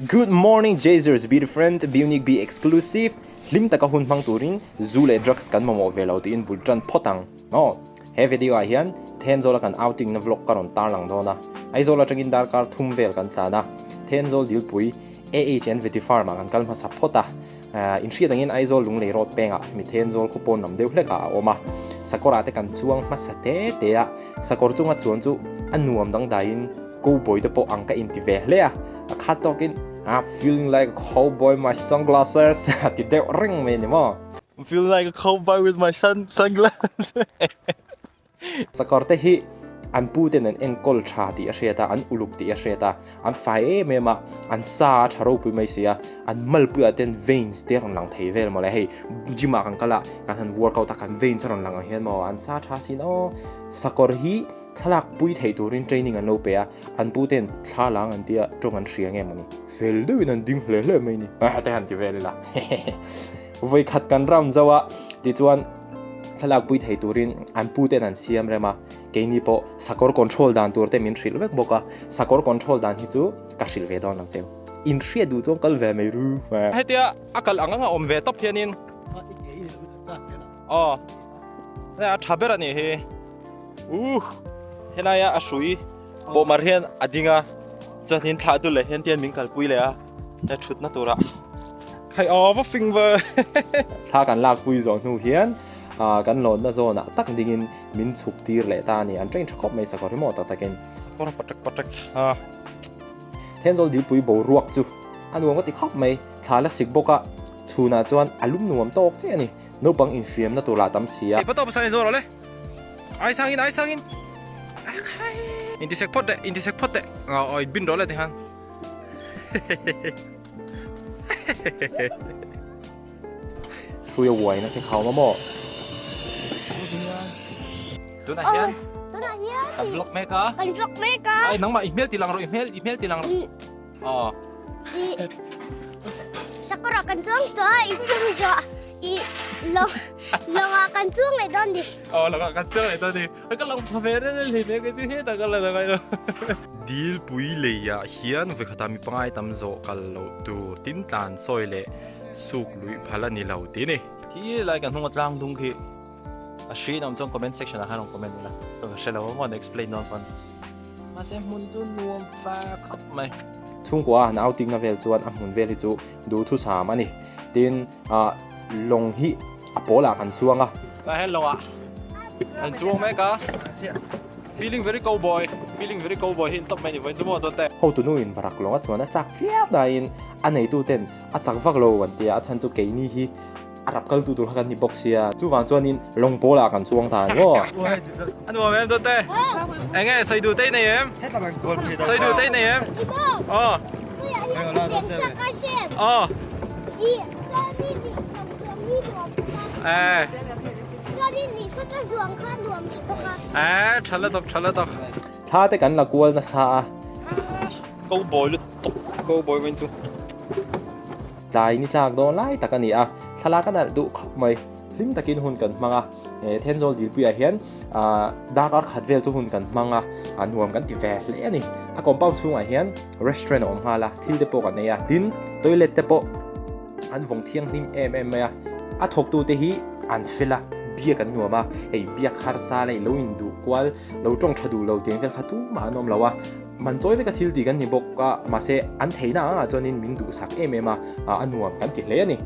Good morning Jazers, be different, be unique, be exclusive. Hlim taka hun hmang turin zu leh drugs kan mamawh ve lo tiin bul tan phawt ang. Aw, he video ah hian Thenzawl a kan outing na vlog ka rawn tarlang dawn a. Aizawl atangin darkar thum vel kan tlan a, Thenzawl dilpui AHN Vety Farm ah kan kal hmasa phawt a. Inhriat angin Aizawl Lunglei Road pengah mi Thenzawl khaw pawn lam deuh hlek ah a awm a. Sakawr ah te kan chuang hmasa te te a, sakawr chunga chuan chu a nuam dangdaiin cowboy te pawh ang ka inti ve hle a. A khat tawkin I'm feeling like a cowboy my sunglasses a ti deuh reng mai a ni maw? I'm feeling like a cowboy with my sun sunglasses. Sakawr te hi an pu ten an enkawl tha tih a hriat a, an uluk tih a hriat a, an fai em em a, an sa a tha ropui mai si a, an malpuiah ten veins te a rawn lang thei vel mawle, hei gym ah kan kal a, kan han workout a kan veins a rawn lang ang hian maw an sa tha sin aw, sakawr hi thlalak pui thei turin training an lo pe a, an pu ten thla lang an tia tawng an hria nge mawni, fel deuhin an ding hle hle mai ni, a te han ti vel ila hehehe, vawikhat kan round zo a tichuan. Thlalak pui thei turin an pu ten an siam rem a, keini pawh sakawr control dan tur te min hrilh vek bawk a, sakawr control dan hi chu ka hrilh ve dawn lo cheu. In hriat duh chuan kal ve mai ru. Hetia a kal ang ang a awm ve tawp hianin aw hei a tha ber a nih hi uh helaia a hrui pawh mar hian a ding a chuanin thlah dul leh hian tian min kalpui leh a. He thutna turah khai aw va fing ve. Thla kan lakpui zawh hnu hian kan lawnna zawnah tak dingin min chhuk tir leh ta a ni. An train tha khawp mai sakawr hi maw tak takin. Sakawr patak patak a. Thenzawl dilpui boruak chu a nuam ka ti khawp mai. Thla la sik bawk a, chhunah chuan a lum nuam tawk chiah a ni. Naupang infiamna tur lah tam si a. Ei patawp pasal in zawh rawh le. Ai sangin ai sangin. Intisek phawt teh intisek phawt teh. Aw bin rawh le tikhan. Hruia uaina te khau maw? Tunah hian kan vlog mek a. Kan vlog mek a. Ai nangmah i hmel ti lang rawh i hmel i hmel ti lang rawh. Aw. Sakura kan chuang tawh i chung zawh i lawng lawngah kan chuang leh dawn ni. Aw lawngah kan chuang leh dawn ni. Ka lang pha ve reng reng hle kei chu hetah ka la ngai lo. Dilpui leiah hian vawikhatah mi pangai tam zawh kal loh tur tin tlan sawi leh suk luih phal a ni lo tih a ni. Khi lai kan hnung a tlang dung khi a hri in a awm chuan comment section ah khan rawn comment ula chuan ka hre lo a maw an explain dawn pawn mahse hmun chu nuam fa khawp mai. Chhungkua han outing na vel chuan a hmun vel hi chu duhthusam a ni. Tin ah lawng hi a pawl ah kan chuang a. Tah hian lawng ah an chuang mek a, feeling very cowboy, feeling very cowboy hi an tawp mai ni vawiin chu maw dawt e. Hotu nu in varak lawng a chuan a chak viau daiin a neitu ten a chak vak lo an ti a, a chhan chu keini hi a rap kaltu tur kha kan ni bawk sia, chuvang chuanin lawng pawl ah kan chuang ta ni maw. A nuam em dawt e, enge sawi duh te i nei em? Sawi duh te i nei em? Aw. Aw. Eh. Eh, tha la tok, tha la tok. Thla te kan la kual nasa a. Cowboy lutuk, cowboy vain chu. Tlai ni tlak dawn lai tak a ni a, thlalak a nalh duh khawp mai. Hlim takin hun kan hmang a, Thenzawl dilpuiah hian darkar khat vel chu hun kan hmang a, a nuam kan ti ve hle a ni. A compound chhungah hian restaurant a awm nghal a, thil te pawh kan ei a, tin toilet te pawh an vawng thianghlim em em mai a, a thawktute hi an fel a, biak an nuam a, hei biak harsa leh lo induh kual, lo tawng tha duh lo tih ang vel kha tumah an awm lo a, man chawi veka thil tih kan ni bawk a, mahse an theihna angah chuanin min duhsak em em a, a nuam kan ti hle a ni.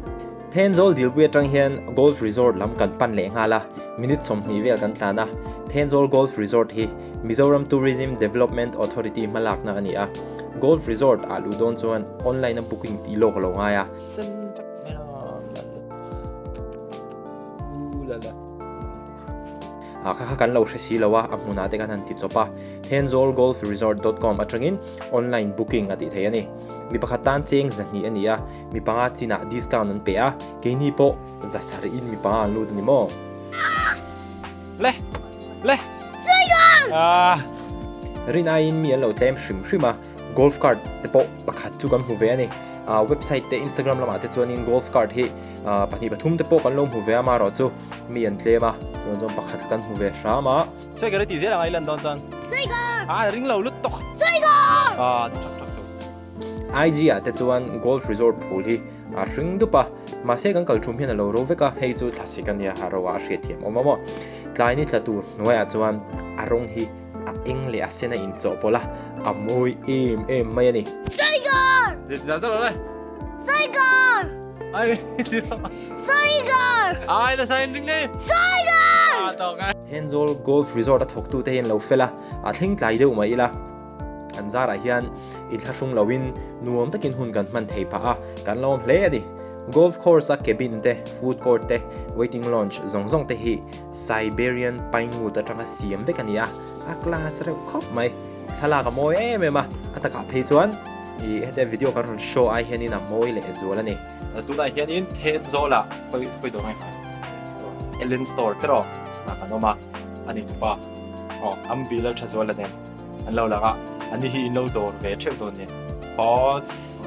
Thenzawl dilpui atang hian Golf Resort lam kan pan leh nghal a, minute 20 vel kan tlan a. Thenzawl Golf Resort hi Mizoram Tourism Development Authority hmalakna a ni a. Golf Resort ah luh dawn chuan online a booking tih lawk a lo ngai a. Sen vek mai a, u la la. Ah kha kha kan lo hre si lo a, a hmunah te khan han ti chawp a. Thenzawlgolfresort.com atangin online booking a tih theih a ni. Mi pakhat tan cheng 200 a ni a. Mi panga chinah discount an pe a, keini pawh za sarih in mi panga an lut a ni maw? Le! Le! Ah! Rin aiin mi an lo tlem hrim hrim a, golf cart te pawh pakhat chu kan hmu ve a ni. Ah website te Instagram lamah te chuanin golf cart hi ah pahnih pathum te pawh kan lo hmu ve a, amaherawh chu mi an tlem a, chuan chuan pakhat kan hmu ve hram a. Sawi ka ri tih zel ang a i lan dawn chuan. Sawi ka! Ah ring lo lut tawk. Sawi ka! Ah thak thak thak. IG ah te chuan Golf Resort phul hi a hring dup a, mahse kan kal thum hian a lo ro vek a, hei chu thlasik a nia, a ro ah a hriatthiam awm a maw. Tlai ni tla tur hnuaiah chuan a rawng hi a eng leh a sen a inchawhpawlh a, a mawi em em mai a ni. Tiger! Tiger! Tiger! Tiger! Thenzawl Golf Resort a thawktute hi an lo fel a, a thleng tlai deuh mai ila. An zarah hian inthlahrung loin nuam takin hun kan hman thei phah a, kan lawm hle a ni. Golf course a cabin te, food court te, waiting lounge zawng zawng te hi Siberian Pinewood atanga siam vek a ni a, a class reuh khawp mai. Thlalak a mawi em em a, a takah phei chuan ih hetia video kan rawn show ai hianin a mawi leh zual a ni. Tunah hianin Thenzawlah khawi khawi dawr nge kha store Ellen store te rawh ah kan awm a, a ni tupa aw Ambil a tha zual a nen an lo lang a, ani hi in lo dawr ve theuh dawn nia. Pots.